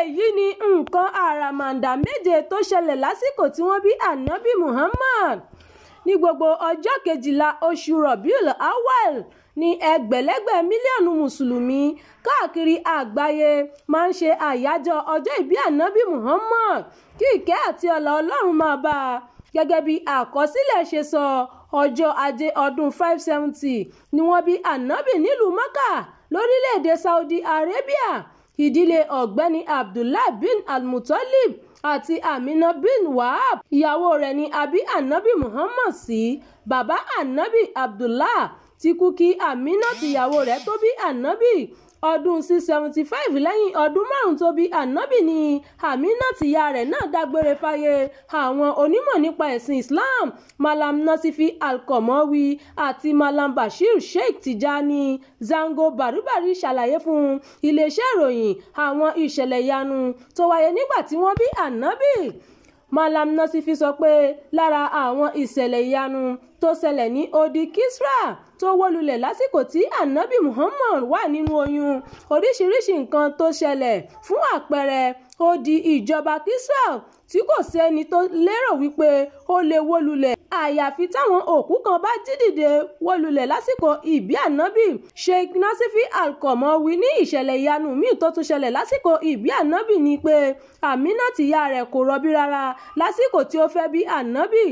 Èyí ni nǹkan àràmàǹdà méje tó ṣẹlẹ̀ lásìkò tí wọ́n bí Ànábì Muhammad. Ní gbogbo ọjọ́ kejìlá oṣù Rabiul Awwal ní ẹgbẹ̀lẹ́gbẹ̀ mílíọ̀nù mùsùlùmí káàkiri àgbáyé máa ń ṣe àyájọ́ ọjọ́ ìbí Ànábì Muhammad, kí ìkẹ́ àti ọlá Ọlọ́run máa bá a. Gẹ́gẹ́ bí àkọsílẹ̀ ṣe sọ, ọjọ́ ajé ọdún 570 ni wọ́n bí Ànábì nílùú Mecca lórílẹ̀‐èdè Saudi Arabia. Ìdílé ọ̀gbẹ́ni Abdullah bin Al-Muttalib àti Amina bin Wahab, ìyàwó rẹ̀, ní a bí Ànábì Muhammad sí. Bàbá Ànábì Abdullah ti kú kí Amina tìyàwó rẹ̀ tó bí Ànábì. Ọdún 675, lẹ́yìn ọdún 5 tó bí Ànábì, ni Amina tìyá rẹ̀ náà dágbére fáyé. Àwọn onímọ̀ nípa ẹ̀sìn Islam Malam Nasifi Al-Komowi àti Malam Bashir Sheikh Tijani Zango Barubari ṣàlàyé fún iléeṣẹ́ ìròyìn àwọn ìṣẹ̀lẹ̀ ìyanu tó wáyé nígbà tí wọ́n bí Ànábì. Malam Nasifi sọ pé lára àwọn ìṣẹ̀lẹ̀ ìyanu tó ṣẹlẹ̀ ní odi Kisra tó wó lulẹ̀ lásìkò tí Ànábì Muhammad wà nínú oyún. Oríṣiríṣi nǹkan tó ṣẹlẹ̀, fún àpẹẹrẹ, odi ìjọba Kisra tí kò sẹ́ni tó lérò wípé ó lè wó lulẹ̀ àyàfi táwọn òkú kan bá jí dìde, wó lulẹ̀ lásìkò ìbí Ànábì. Sheikh Nasifi Al-Komowi ní ìṣẹ̀lẹ̀ ìyanu míì tó tún ṣẹlẹ̀ lásìkò ìbí Ànábì ni pé Amina tìyá rẹ̀ kò rọbí rárá lásìkò tí ó fẹ́ bí Ànábì.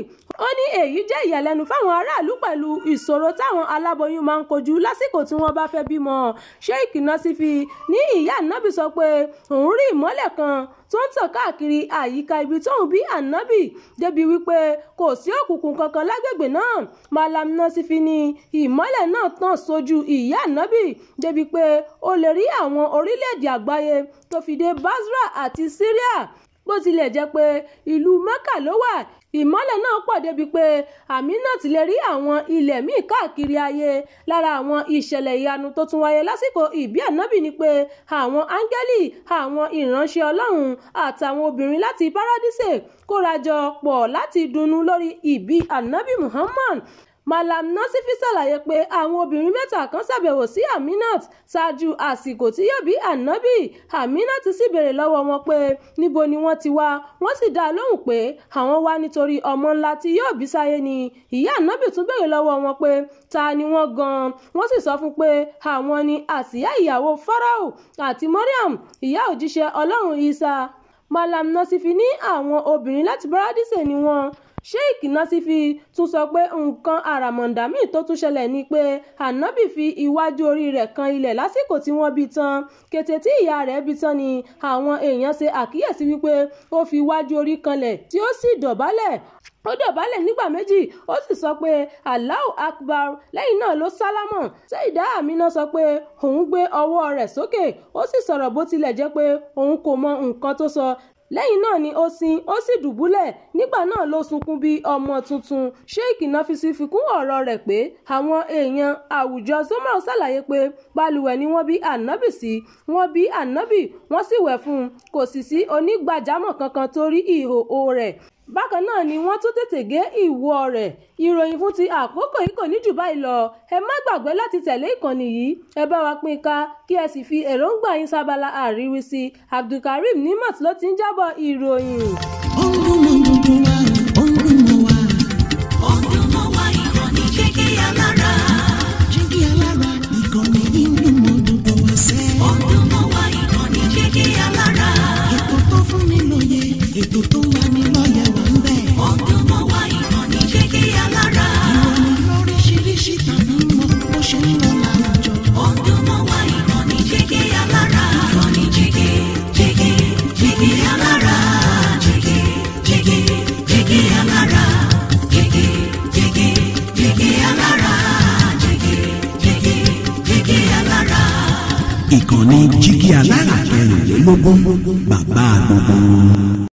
Ó ní èyí jẹ́ ìyàlẹ́nu fáwọn aráàlú pẹ̀lú ìṣòro táwọn aláboyún máa ń kojú lásìkò tí wọ́n bá fẹ́ bímọ. Sheikh Nasifi ní ìyá Ànábì sọ pé òun rí ìmọ́lẹ̀ kan tó ń tàn káàkiri àyíká ibi tóun bí Ànábì, débi wípé kò sí òkùnkùn kankan lágbègbè náà. Malam Nasifi ní ìmọ́lẹ̀ náà tàn sójú ìyá Ànábì débi pé ó lè rí àwọn orílẹ̀-èdè àgbáyé tó fi dé Basra àti Syria. Bó tilẹ̀ jẹ́ pé ìlú Mecca ló wà, ìmọ́lẹ̀ náà pọ̀ débi pé Amina ti lè rí àwọn ilẹ̀ míì káàkiri ayé. Lára àwọn ìṣẹ̀lẹ̀ ìyanu tó tún wáyé lásìkò ìbí Ànábì ni pé àwọn áńgẹ́lì, àwọn ìránṣẹ́ Ọlọ́run àtàwọn obìnrin láti Paradísè kórajọ pọ̀ láti dunnú lórí ìbí Ànábì Muhammad. Malam Nasifi ṣàlàyé pé àwọn obìnrin mẹ́ta kan ṣàbẹ̀wò sí Aminat ṣáájú àsìkò tí yóò bí Ànábì. Aminat sì béèrè lọ́wọ́ wọn pé níbo ni wọ́n ti wá, wọ́n sì dá a lóhùn pé àwọn wá nítorí ọmọ ńlá tí yóò bí sáyé ni. Ìyá Ànábì tún béèrè lọ́wọ́ wọn pé ta ni wọ́n gan-an, wọ́n sì sọ fún pé àwọn ni Àsíyá ìyàwó Fáráò àti Mariam ìyá òjíṣẹ́ Ọlọ́run Isa. Malam Nasifi ní àwọn obìnrin láti Paradísè ni wọ́n. Sheikh Nasifi tún sọ pé nǹkan àràmọ̀ǹdà míì tó tún ṣẹlẹ̀ ni pé Ànábì fi iwájú orí rẹ̀ kan ilẹ̀ lásìkò tí wọ́n bí tán. Kété tí ìyá rẹ̀ bí tán ni àwọn èèyàn ṣe àkíyèsí wípé ó fi iwájú orí kanlẹ̀ tí ó sì dọ̀bálẹ̀. Ó dọ̀bálẹ̀ nígbà méjì, ó sì sọ pé Allahu Akbar, lẹ́yìn náà ló sálámọ̀. Sayyida Amina sọ pé òun gbé ọwọ́ rẹ̀ sókè, ó sì sọ̀rọ̀ bó tilẹ̀ jẹ́ pé òun kò mọ nǹkan tó sọ. Lẹ́yìn náà ni ó sin, ó sì dùbúlẹ̀, nígbà náà ló sunkún bí ọmọ tuntun. Sheikh Nafisi fi kún ọ̀rọ̀ rẹ̀ pé àwọn èèyàn àwùjọ Zomar ṣàlàyé pé balùwẹ̀ ni wọ́n bí Ànábì sí, wọ́n bí Ànábì, wọ́n sì wẹ̀ fún un, kò sì sí onígbàjámọ̀ kankan tó rí ìhòòhò rẹ̀. Bákan náà ni wọ́n tún tètè gé ìwọ rẹ̀. Ìròyìn fún ti àkókò yìí kò ní jù báyìí lọ. Ẹ má gbàgbé láti tẹ̀lé ìkànnì yìí, ẹ bá wa pín ká, kí ẹ sì fi èròǹgbà yín sábala àríwísí. Abdulkareem Nimat ló ti ń jábọ̀ ìròyìn. Ó ń dún mọ́ gbogbo wa, ó ń dún mọ́ wa. Ó ń dún mọ́ wa, ìkànnì Jígí Alára. Jígí Alára, ìkànnì yìí ń dún mọ́ gbogbo wa sẹ́. Ó ń dún mọ́ wa, ìkànnì Jígí Alára. Ètò tó fún ni lóye, ètò tó wà ní lọ́yẹ̀ wà ń bẹ̀. Ó ń dún mọ́ wa, ìkànnì Jígí Alára. Ìròyìn lóríṣiríṣi tàbí mọ bó ṣe ń lọ láwùjọ. Ó ń dún mọ́ wa, ìkànnì Jígí Alára. Ìkànnì Jígí, Jígí, Jígí Alára. Jígí, Jígí, Jígí Alára. Jígí, Jígí, Jígí Alára. Jígí, Jígí, Jígí Alára. Ìkànnì Jígí Alára 24, bàbá gbogbo wọn.